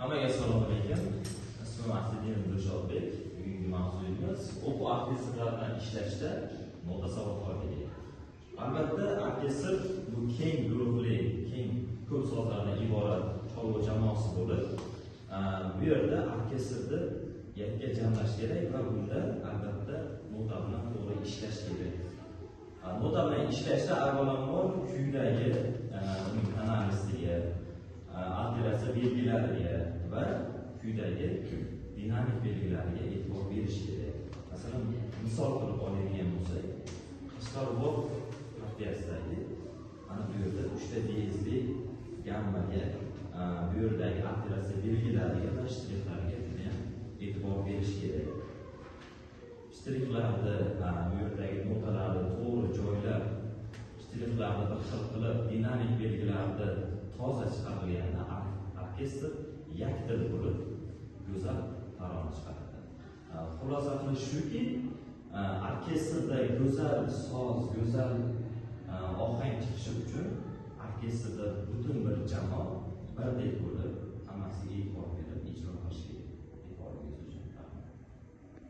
Hammaga assalomu alaykum. Ismim Asliddin Dilshodbek. Bugungi mavzuyimiz o'quv orkestrlari bilan ishlashda nota savodxonligi. Albatta, orkestr bu keng guruhli, keng ko'p sozlardan iborat cholg'u jamoasi bo'lib, bu yerda orkestrni yakka jamlash kerak va bunda albatta nota bilan to'g'ri ishlash kerak. Nota bilan ishlashda avvalambor kuydagi uning tonalisiga, alteratsiya belgilariga va kuydagi dinamik belgilariga e'tibor berish kerak. Masalan, misol qilib oladigan bo'lsak, Qashqarubob partiyasidagi mana bu yerda 3 ta diyezli gammaga, bu yerdagi alteratsiya belgilariga va shtrixlarga juda ham e'tibor berish kerak. Shtrixlarni, bu yerdagi notalarni to'g'ri joylab, shtrixlarni bir xil qilib, dinamik belgilarni toza chiqarilganda orkestr yakdil bo'lib go'zal tarona chiqaradi. Xulosa qilish shuki, orkestrda go'zal soz, go'zal ohang chiqishi uchun orkestrda butun bir jamoa birdek